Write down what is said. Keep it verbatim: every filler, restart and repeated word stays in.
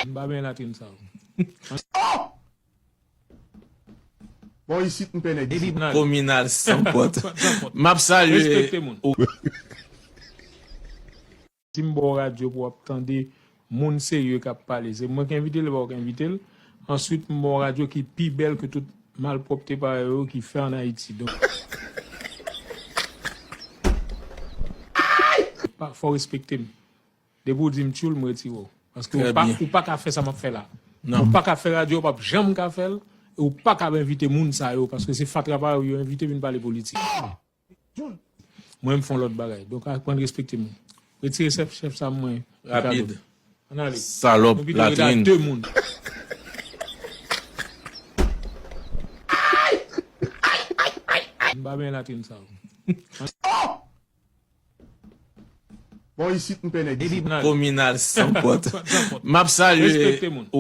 M pa benyen latrin sa yo. Bon, isit m pè nèg isit. N ale. Kominal san pòt. San pòt. M ap salye. Respekte moun. Si m ba w radyo pou w ap tande moun serye k ap pale, se mwen k envite l, e pa w k envite l. Answit, m ba w radyo ki pi bèl ke tout malpwòpte parèy yo ki fè ann Ayiti. Donk, pa, fò w respekte m. Depi w di m tchoul, m retire w. Paske ou Trè pa, byen. Ou pa ka fè sa m ap fè la. Non. Ou pa ka fè radyo, w p ap janm ka fè l. E ou pa ka envite moun sa yo, paske se fatra pa yo yo envite vin pale politik. Mwen, m fè yon lòt bagay. Donk, aprann respekte moun. Retire chèf, chèf sa mwen. Rapid. Ann ale. Salòp, Nou pito rete a latrin. De moun. M pa benyen latrin sa yo. Bon, isit m pè nèg isit. N ale. Kominal san pòt. San pòt. M ap salye. Respekte moun.